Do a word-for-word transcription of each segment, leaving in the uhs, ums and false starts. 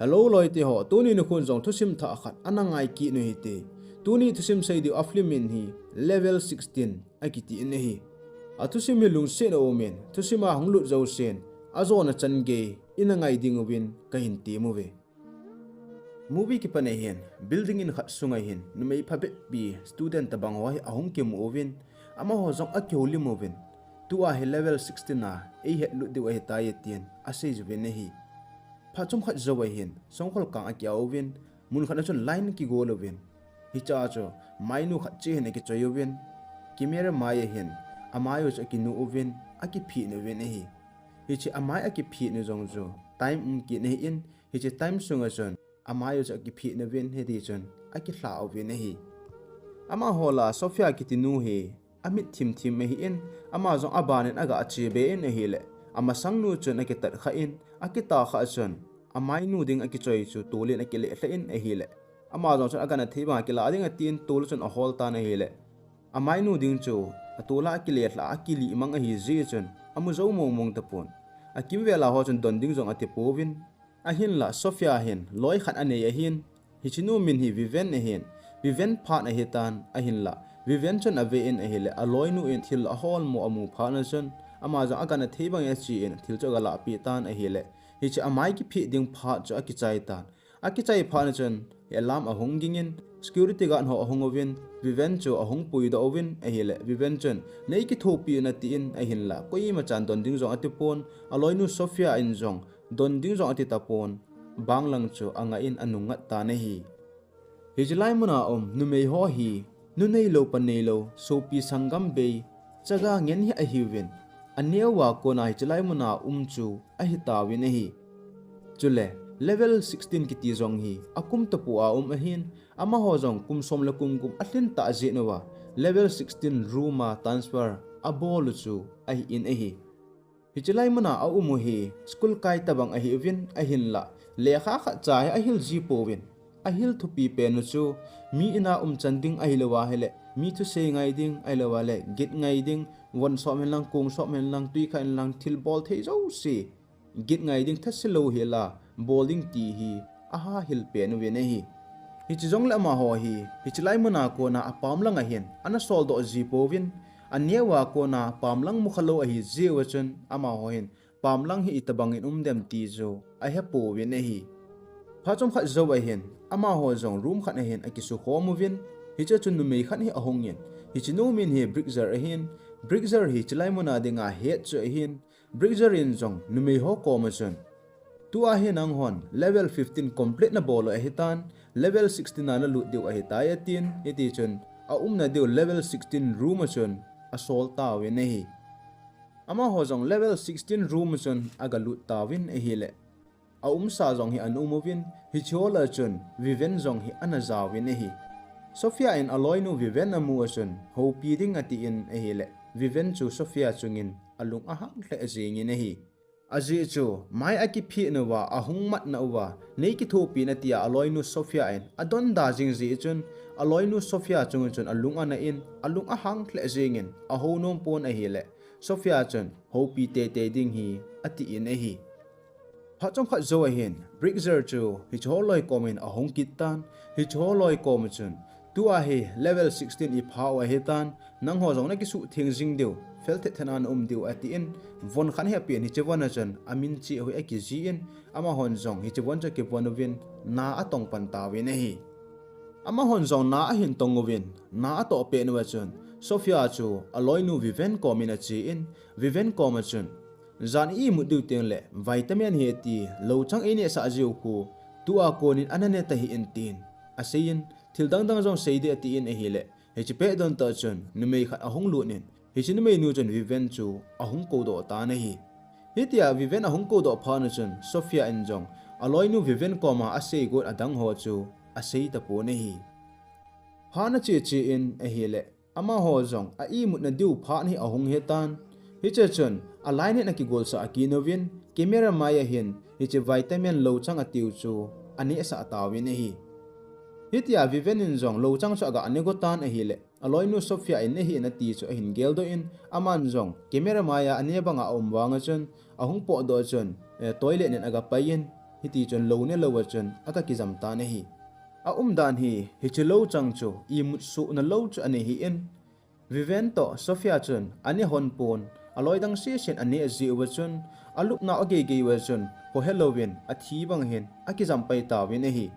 Hello loite ho, tuni nikhon jong thusim thah khat ana ngai kit u hite. Tuni thusim sei diu a film in hi Level sixteen akiti in ahi. A thusim hi lungset a um in, thusim a hung lut jousen, ajona chan gei ina ngai ding uvin kahin tem uve. Movie kipan a hin, building in khat sunga hin, numei phabep pi student tabang ho hi ahung kimu uvin, amaho jong akihoulim uvin, tua hi level sixteen a eihet lut diu ahitai tin asei uvin ahi. Phat chomkhat jou a hin, songkhol kang akiau uvin, mun khat a chun line kigol uvin, hiche a chu mainu khat che hin akichoi uvin, camera mai a hin, amai u chu akinu uvin, akiphit uvin ahi. Hiche amai akiphit u jong chu time um kit ahin, hiche time sunga chun amai u chu akiphit uvin, hiti chun akilha uvin ahi. Amaho lah a Sophia kiti nu hi amit thim thim ahin, ama jong aban in aga che be in ahile, amasang nu chun akitat kha in, akita kha chun, amai nu ding akichoi chu tol in akile lha in ahile, ama jong chun agana thei bang a kila ding atin tol chun ahol tan ahile, amai nu ding chu atol a akile lha, akilih mang ahi jeh chun amu jou mong mong tapon. Akimvel a ho chun don ding jong ati pouvin, ahinlah Sophia hin loi khat anei ahin, hiche nu min hi Vivian ahin, Vivian phat ahitan ahinlah, Vivian chun ave in ahile, aloinu in thil ahol mo amu phat na chun, ama jong agana thei bang in ache in, thil chu aga lahpeh tan ahile, hiche amai kiphit ding phat chu akichai tan. Akichai phat na chun, alarm ahung ging in, security guard ho ahung uvin, Vivian chu ahung puidoh uvin ahile, Vivian chun, nei kithopi un atin ahinlah, koima chan don ding jong ati pon, aloinu Sophia in jong, don ding jong ati tapon, bang lang chu angah in anung ngat tan ahi. Hiche lai mun a um numei ho hi, nu neilou pa neilou, sopi sanggam bei, chaga ngen hi ahiuvin, aneo a kona hiche lai mun a um chu ahitauvin ahi. Chule, level sixteen kiti jong hi, akum tapu a um ahin, amaho jong kum som le kum gup alhin tah jeh uva, level sixteen room a transfer abol u chu ahi in ahi. Hiche lai mun a aum u hi school kai tabang ahiuvin ahinlah, lekha khatcha hi ahil ji pouvin, ahil thupi pen u chu mi in a um chan ding ahilou ahile, mi thusei ngai ding ahilou ahile, git ngai ding, von som hen lang, kong som hen lang, twi kha hen lang, thil bol thei jouse, git ngai ding, thase lou hel a bol ding ti hi ahahil pen uvin ahi. Hiche jongle amaho hi, hiche lai mun a kona apam lang a hin ana soldoh ji pouvin, aneo a kona pam lang mukha lou ahi jeh uva chun, amaho hin pam lang hi itobang in um dem ti chu ahe pouvin ahi. Phat chomkhat jou a hin, amaho jong room khat a hin akisukhom uvin, hiche chun numei khat hi ahung in, hiche nu min hi Bridger ahin, Bridger hi hiche lai mun a dinga head chu ahin, Bridger in jong numei ho koma chun, tua hi nanghon level fifteen complete nabol u ahitan, level sixteen a nalut diu ahitai atin, hiti chun aumna diu level sixteen room a chun asol tauvin ahi. Amaho jong level sixteen room a chun aga lut tauvin ahile, aumsa jong hi ana um uvin, hiche ho lah a chun Vivian jong hi ana jauvin ahi. Sophia in aloinu Vivian amu a chun houpi ding atin ahile, Vivian chu Sophia chungin alung ahang lheh jengin ahi. Ajeh chu, mai akiphit nauva, ahung mat nauva, nei kithopi un atia aloinu Sophia in adonda jing jeh chun, aloinu Sophia chunga chun alung ana in, alung ahang lheh jengin, ahou nom pon ahile, Sophia chun houpi teitei ding hi atin ahi. Phat chomkhat jou a hin, Bridger chu hiche ho loi kom in ahung kit tan, hiche ho loi koma chun, tua hi level sixteen iphah u ahitan, nangho jong nakisuhtheng jing diu, fel thet thet a naum diu atin, von khat hi apen, hiche von a chun amin cheh ho hi akijih in, amahon jong hiche von chu akivon uvin, na atong pan tauvin ahi. Amahon jong na ahin tong uvin, na atoh pet uva chun, Sophia chu aloinu Vivian kom in ache in, Vivian koma chun, jan i imut diu tengle, vitamin hi ati, louchang einehsah jiu khu, tua konin ana ne tahih in tin, aseiyin, thil dang dang jong sei ding atin ahile, hiche pet don tah chun, numei khat ahung lut in, hiche numeinu chun Vivian chu ahung koudoh tan ahi. Hitia Vivian ahung koudoh phat na chun, Sophia in jong, aloinu Vivian koma asei got adang ho chu, asei tapon ahi. Phat na che che in ahile, amaho jong a imutna diu phat hi ahung hitan. Hiche chun, a line in akigolsah kit uvin, camera mai a hin, hiche vitamin louchang atiu chu, anehsah tauvin ahi. Hitia Vivian in jong louchang chu aga ne got tan ahile, aloinu Sophia in neihih in ati chu ahin geldoh in, aman jong camera mai a ane banga aum vang a chun, ahung potdoh chun, eh, toilet in aga pai in, hiti chun lou ne lou a chun aga kijam tan ahi. A umdan hi, hiche lou chang chu imut sohna lou chu anei hi in, Viven toh Sophia chun ane hon pon, aloi dang sesen ane aji uva chun, alupnau agei gei uva chun, khohe louvin athi bang hin akijam pai tauvin ahi.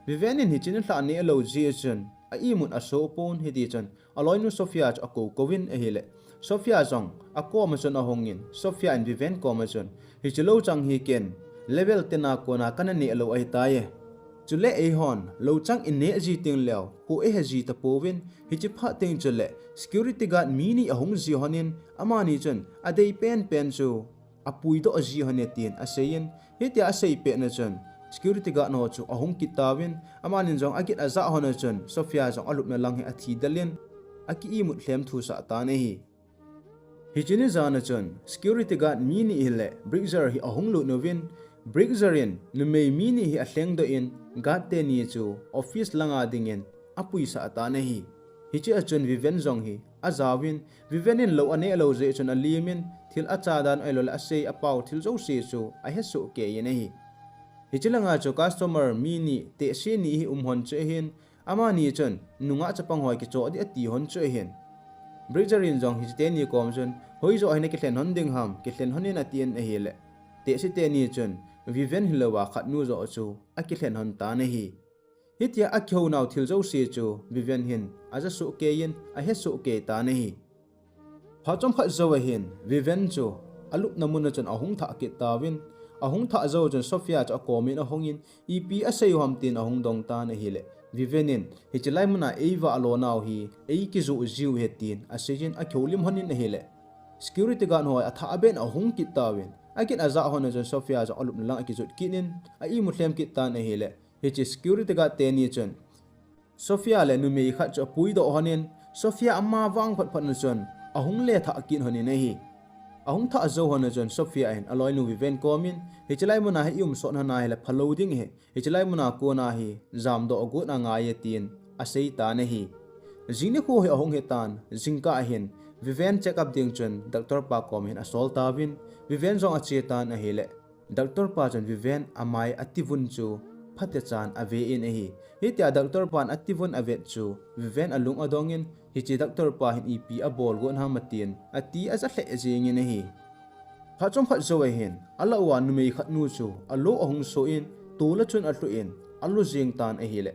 Viven in hiche nilhah ane lou ji a chun, a imut asoh pon, hiti chun aloinu Sophia chu akou kou in ahile, Sophia jong akoma chun ahungin, Sophia in Viven koma chun, hiche lou chang hi ken level ten a kona kana neh lou ahitai. Chule eihon lou chang ineh ji teng leu, kho eihe ji tapouvin, hiche phat teng chule security guard mi ni ahung ji honin, amani chun adei penpen chu apuidoh ji hon e tin aseiyin, hitia asei pet na chun security guard ho chu ahung kit tauvin, amanin jong agit aja hon a chun Sophia jong alupna lang hi athi del in, aki imut lhem thusah tan ahi. Hiche ni jan a chun security guard mi ni hi le Bridger hi ahung lut uvin, Bridger in numei mi ni hi alhengdoh in, guard teni chu office langa dingin apuisah tan ahi. Hiche a chun Viven jong hi ajaovin, Viven in lou aneh lou jeh chun alimin, thil acha dan ahilouleh asei apao thil jouse chu ahesoh keiyin ahi. Hiche langa chu customer mi ni, tehse ni hi um hon chu ahin, amani chun nungah chapang ho kichoh ding ati hon chu ahin. Bridger in jong hiche teni kom chun, hoijoh hin akilhen hon ding ham, kilhen hon in atin ahile, tehse teni chun Viven hilouva khatnu joh chu akilhen hon tan ahi. Hitia akihounau thil jouse chu Viven hin ajasoh keiyin, ahesoh kei tan ahi. Phat chomkhat jou ahin, Viven chu alupna mun a chun ahung thah kit tauvin, ahung thah jou chun Sophia chu akomin ahungin, ipi asei u ham tin ahung dong tan ahile, Viven in hiche lai muna eivah lonau hi eikijoh jiu ahi tin aseiyin, akihoulim hon in ahile, security guard ho athah ben ahung kit tauvin, agit aja hon a chun Sophia chu alupna lang akijot kit in, a imut lhem kit tan ahile, hiche security guard teni chun Sophia le numei khat chu apuidoh hon in, Sophia ama vang photphot na chun ahung lethah kit hon in ahi. Ahung thah jou hon a chun Sophia in aloinu Viven komin, hiche lai muna hi ium sot hon ahile phalou ding ahi, hiche lai muna kona hi jamdoh got angai e tin asei tan ahi. Jing nikho hi ahung hitan, jingkah ahin Viven check up ding chun doctor pa kom hin asol tauvin, Viven jong ache tan ahile, doctor pa chun Viven amai ativun chu phatechan ave in ahi. Hitia doctor pan ativun avet chu Viven alung adongin, hiche doctor pa hin ipi abol got ham atin, ati aja lheh jengin ahi. Phat chomkhat jou ahin, alah uva numei khatnu chu alo ahung soh in, tol a chun alhuh in, alu jeng tan ahile,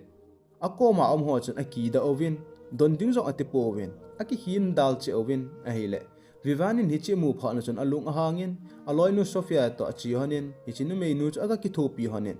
akoma um ho chun akidah uvin, don ding jong atipouvin, akihin dal cheh uvin ahile, Viven in hiche amu phat na chun alung ahangin, aloinu Sophia toh ache hon in, hiche numeinu chu aga kithopi hon in,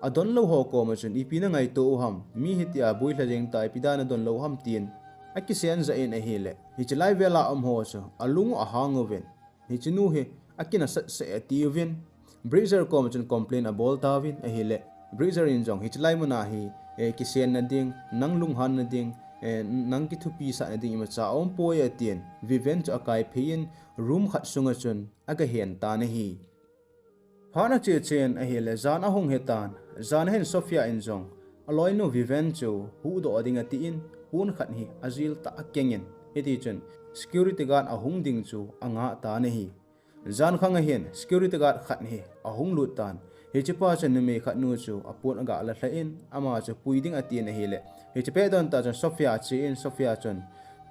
adon lou ho koma chun, ipi nangaito u ham, mi hitia boilha jeng tai, ipi dia nadon lou ham tin akisen jah in ahile, hiche lai vela um ho chu alung ahang uvin, hiche nu hi akinasat sah e atiuvin, Bridger koma chun complain abol tauvin ahile, Bridger in jong hiche lai muna hi, eh, kisenna ding, nang lunghanna ding, eh, nang kithupisahna ding imacha aumpoi atin, Viven chu akaiphei in room khat sunga chun aga hen tan ahi. Phat ache chen ahile, jan ahung hitan, jan ahin Sophia in jong aloinu Viven chu huhdoh ding atin, pon khat hi ajil tah a akengin, hitichun security guard ahung ding chu angah tan ahi. Jan khang ahin security guard khat hi ahung lut tan, hichepa chun numei khatnu chu apon aga lalhah in, ama chu pui ding atin ahile, hiche pet don tah chun Sophia ache in, Sophia chun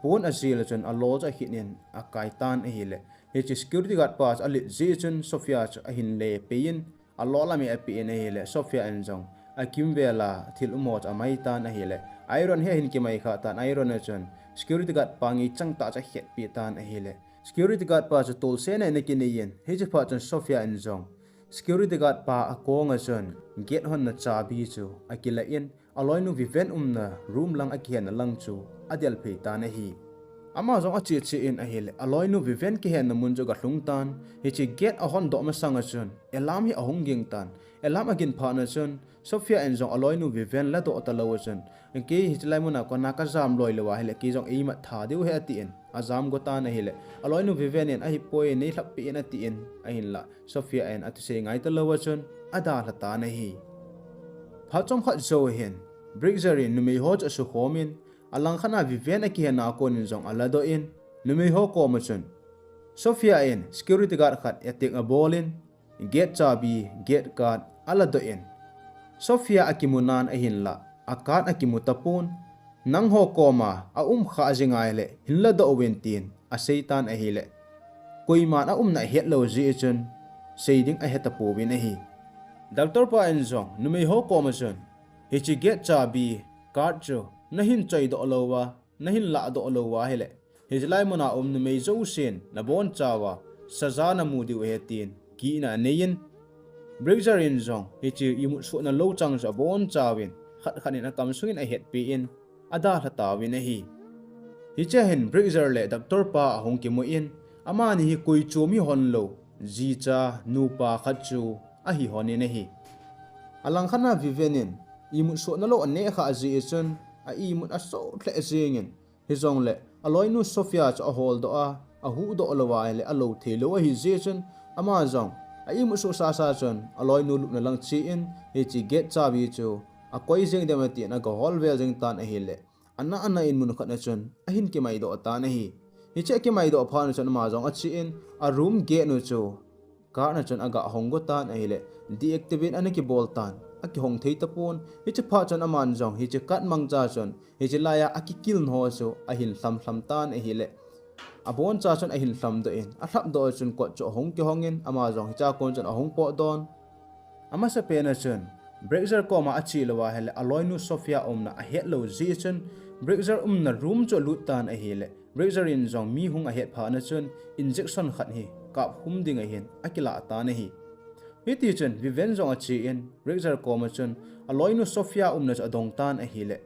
pon ajil a chun alo chu akhit in akai tan ahile, hiche security guard pa chu alet jeh chun Sophia chu ahin lepei in, alo lam hi apeh in ahile, Sophia in jong akimvel a thil um ho chu amai tan ahile, iron hi ahin kimai kha tan, iron a chun security guard pa ngeichang tah chu akhetpeh tan ahile, security guard pa chu tolsena in akinei in, hiche phat chun Sophia in jong security guard pa akong a chun gate honna chabi chu akilah in, aloinu Viven umna room lang akihenna lang chu adelphei tan ahi. Ama jong ache che in ahile, aloinu Viven kihenna mun chu agalhung tan, hiche gate ahondoh masang a chun alarm hi ahung ging tan, alarm agin phat na chun Sophia in jong aloinu Viven ladoh talou a chun, kei hiche lai muna kona kajam loi lou ahile, kei jong eimat tha diu ahi atin, ajam go tan ahile, aloinu Viven in ahipoi, neilhappeh in atin, ahinla Sophia in athusei ngai talou a chun adalha tan ahi. Phat chomkhat jou ahin, Bridger in numei ho chu asukhom in, alangkhat a Viven akihenna a konin jong aladoh in, numei ho koma chun Sophia in security guard khat attack abol in, gate chabi, gate card, aladoh in, Sophia akimu nan ahinlah, a guard akimu tapon, nangho koma aum kha jing ahile hin ladoh uvin tin aseitan ahile, koiman aumna ahetlou jeh chun seiding ahetapouvin ahi. Doctor pa in jong numeiho koma chun, hiche gate chabi, guard chu nahin choidoh louva, nahin lahdoh louva ahile, hiche lai muna um numei jousen nabonchauva saja namu diu ahi tin kihna aneiyin, Bridger in jong hiche imut sohna lou chang chu abonchauvin khat khat in akamsungin ahetpeh in, adalha tauvin ahi. Hichea hin Bridger le doctor pa ahung kimun, amani hi koi chom hihon lou, jicha nupa khat chu ahi honin ahi. Alangkhat a Vivian in imut sohna lou aneh khah jeh chun a imut asoh lheh jengin, hijongle aloinu Sophia chu aholdoh a, ahuhdoh louva ahile alou theilou ahi jeh chun, ama jong a imut soh sasa chun aloinu lupna lang chein hiche gate chabi chu akoi jeng dem atin agahol vel jeng tan ahile, ana ana in mun khat a chun ahin kimaidoh tan ahi. Hiche akimaidoh phat a chun ama jong achein a room gate u chu guard na chun agahong go tan ahile, deactivate ana kibol tan, akihong thei tapon. Hiche phat chun aman jong hiche guard mangcha chun hiche laiya akikilna ho chu ahin lhamlham tan ahile, aboncha chun ahin lhamdoh in, alhapdoh chun kot chu ahung kihongin, ama jong hichea kon chun ahung potdoh in, amasapen a chun Bridger koma ache louva ahile aloinu Sophia umna ahetlou jeh chun, Bridger umna room chu alut tan ahile, Bridger in jong mi hung ahet phat a chun injection khat hi kapkhum ding ahin akilah tan ahi. Hitichun Vivian jong achein Bridger koma chun aloinu Sophia umna chu adong tan ahile,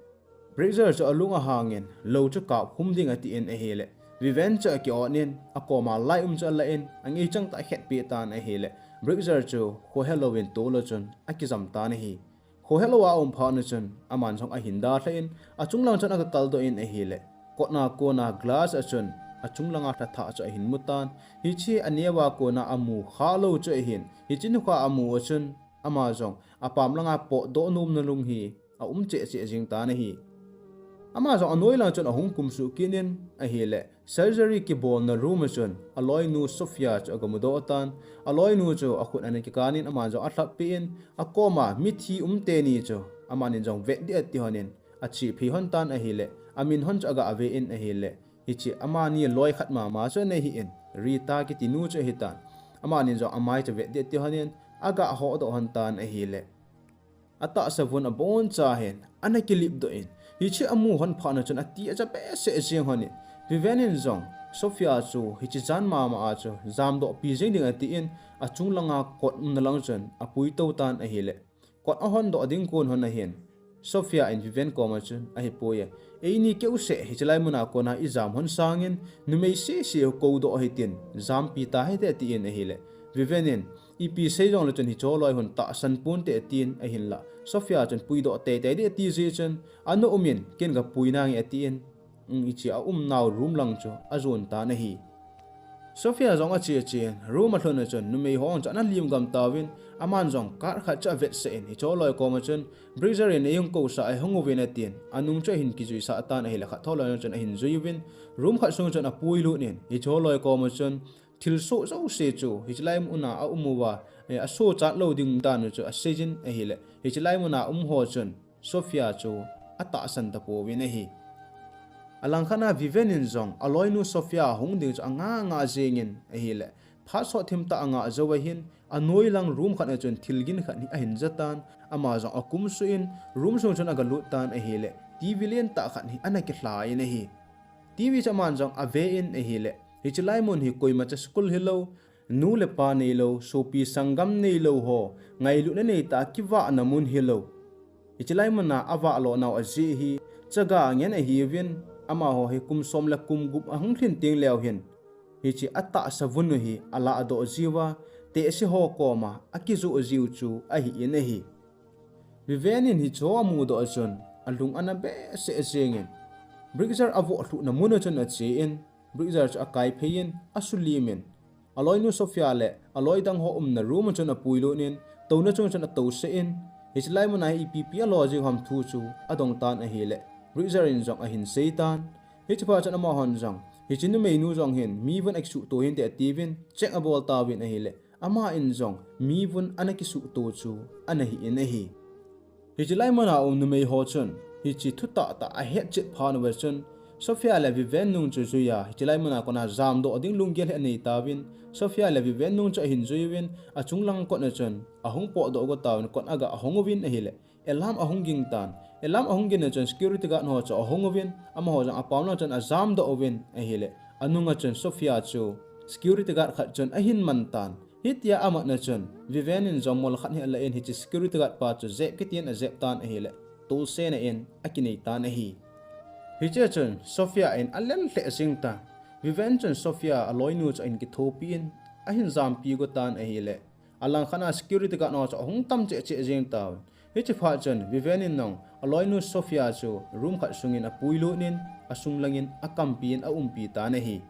Bridger chu alung ahangin lou chu kapkhum ding atin ahile, Vivian chu aki-on in akoma lai um chu alah in angaichang tah akhetpeh tan ahile, Bridger chu khohelouvin tol'a chun akijam tan ahi. Khohelouva aum phat a chun aman jong ahin dalhan achunglang chun agakaldoh in ahile, kotna kona glass a chun achunglanga lhathah chu ahin mutan, hiche aneo a kona amu khalou chu ahin, hiche nikho amu a chun ama jong apam langa potdoh nomna lung hi aum cheh cheh jeng tan ahi. Ama jong anoi lang chun ahung kumsuh kit in ahile, surgery kibolna room a chun aloinu Sophia chu agamudoh tan, aloinu chu akhut ana kikan in aman jong alhappeh in, akoma mithi um teni chu amanin jong vet ding ati lhonin, achephei lhon tan ahile, amin lhon chu agave in ahile, hiche amani loi khat mama chu ana hin, Rita kitinu chu ahitan, amanin jong amai chu vet ding ati lhonin, agahodoh lhon tan ahile, atahsa vun aboncha hin ana kilipdoh in, hiche amu lhon phat a chun ati aja behseh jeng lhonin, Vivian in jong Sophia chu hiche jan mama a chu jamdohpi jeng ding atin, achunglanga kot umna lang chun apuitou tan ahile, kot ahondoh ding kon lhon ahin, Sophia in Vivian koma chun, ahipoi e, eini keuseh hiche lai muna kona ijam lhon sangin numei sese koudoh hitin jampi tahite atin ahile, Vivian in ipi sei jongle chun hiche loi hon tahsan ponte atin ahinlah, Sophia chun puidoh teitei ding ati jeh chun, ana umin, ken gapui nange atin, hiche aumnau room lang chu ajon tan ahi. Sophia jong ache achen room alhun a chun numei ho chu ana limgam tauvin, aman jong card khat chu avetsah in hiche loi koma chun, Bridger in eihung kousah e, hung uvin atin, anung chu ahin kijuisah tan ahile, khat tho loi chun ahin jui uvin, room khat sung chun apuilut in hiche loi koma chun thilsoh jouse chu hiche lai muna aum uva, eh, asochat lou ding dan u chu aseijin ahile, hiche lai muna um ho chun Sophia chu atahsan tapouvin ahi. Alangkhat a Vivian in jong aloinu Sophia hung ding chu anga nga jengin ahile, phat sot thim tah anga jou ahin, anoi lang room khat a chun thilgin khat hi ahin jatan, ama jong akumsuh in room sung chun agalut tan ahile, TV lentah khat hi ana kilha in ahi. TV chu aman jong ave in ahile, hiche lai mun hi koimacha school hilou, nu le pa neilou, sopi sanggam neilou ho ngailutna neitah a kivahna mun hilou, hiche lai muna avah lohnau ajeh hi chaga ngen ahiuvin, amaho hi kum som le kum gup ahung lhin teng leu hin, hiche atahsa vun u hi alahdoh jiuva, tehse ho koma akijoh jiu chu ahin ahi. Vivian in hicheho amudoh a chun alung ana behseh jengin, Bridger avoh lhuhna mun a chun achen, Bridger chu akaiphei in, asulim in, aloinu Sophia le aloi dang ho umna room a chun apuilut in, touna chung chun atousah in, hiche lai muna hi ipi ipi alo jiu ham thu chu adong tan ahile, Bridger in jong ahin seitan. Hiche phat chun amahon jong, hiche numeinu jong hin mi von akisuhto hinte atiuvin check abol tauvin ahile, Ama in jong mi vun ana kisuhto chu ana hi in ahi. Hiche lai muna um numei ho chun hiche thu tahtah ahet chet phat uva chun Sophia le Viven nung chu jui a, hiche lai muna kona jamdoh ding lunggel hi anei tauvin, Sophia le Viven nung chu ahin jui uvin, achung lang kot na chun ahung potdoh go tauvin, kot aga ahong uvin ahile, alarm ahung ging tan. Alarm ahung ging na chun security guard ho chu ahung uvin, amaho jong apam lang chun ajamdoh uvin ahile, anunga chun Sophia chu security guard khat chun ahin man tan. Hitia amat na chun Viven in jong mol khat hi ala in hiche security guard pa chu jep kiti in ajep tan ahile, tolsena in akinei tan ahi. Hiche chun Sophia in alel lheh jing tan. Viven chun Sophia aloinu chu ahin kithopi in ahin jampi go tan ahile, alang khat na security guard ho chu ahung tam cheh cheh jing tauvin. Hiche phat chun Viven in jong aloinu Sophia chu room khat sungin apuilut in, asung langin akampi in aumpi tan ahi.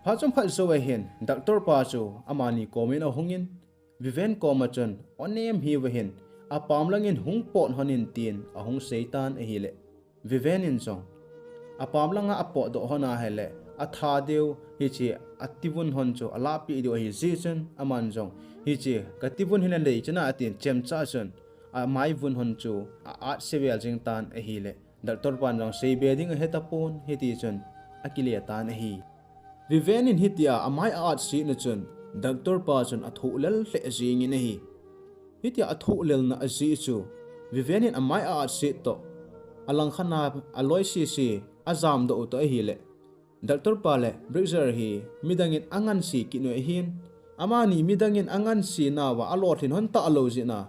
Phat chomkhat jou ahin doctor pa chu amani komin ahungin, Viven koma chun onem hiuva hin apam langin hung pot hon in tin ahung sei tan ahile, Viven in jong apam langa apotdoh hon ahile, atha diu hiche ativun hon chu alahpeh diu ahi jeh chun, aman jong hiche kativun hi nadei chuna atin chemcha chun amaivun hon chu a-at sevel jing tan ahile, doctor pan jong seibe ding ahetapon, hiti chun akile tan ahi. Viven in hitia amai a-at setna chun doctor pa chun athoh lel lheh jengin ahi. Hitia athoh lelna ajeh chu Viven in amai a-at set toh, alang khat na aloi sese ajamdoh u toh ahile, doctor pa le Bridger hi midang in anganse kit u ahin, amani midang in anganse nauva alolhin hon talou jeh a,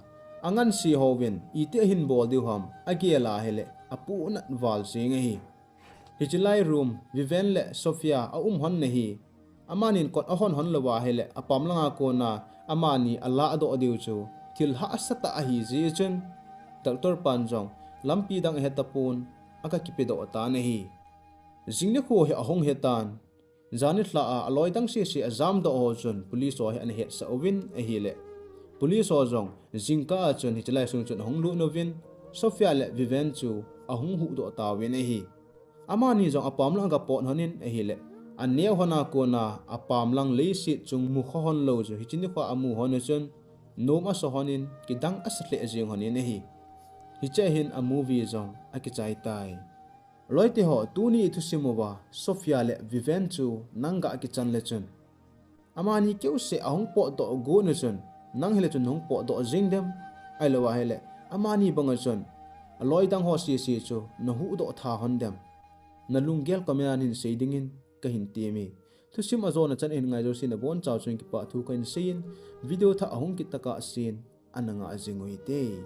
anganse houvin iti ahin bol diu ham agel a ahile, apohnat val jeng ahi. Hiche lai room Viven le Sophia aum hon na hi, amanin kot ahon hon louva ahile, apam langa kona amani alahdoh diu chu thil hahsatah ahi jeh chun, doctor pan jong lampi dang ahetapon, aga kipedoh tan ahi. Jing nikho hi ahung hitan. Jan nilhah a aloi dang sese ajamdoh ho chun police ho hi ana hetsah uvin ahile, police ho jong jingkah a chun hiche lai sung chun ahung lut uvin, Sophia le Viven chu ahung huhdoh tauvin ahi. Amani jong apam lang aga pot hon in ahile, aneo hon a kona apam lang leiset chung mukha hon lou chu hiche nikho amu hon u chun nom asa hon in, kidang asa lheh jeng hon in ahi. Hiche hin a movie jong akichai tai. Loite ho, tuni ithusim uva Sophia le Viven chu nang ga kichan le chun, amani keuseh ahung potdoh got na chun, nang hile chun nahung potdoh jeng dem? Ahilou ahile, amani banga chun aloi dang ho sese chu nahuhdoh tha hon dem? Nalunggel comment a nahin sei dingin kahin temme. Thusim ajona chan ahin ngai jouse nabonchauva chun kipah thu kahin seiyin, video thah ahung kit tokah sen ana ngah jing u hite.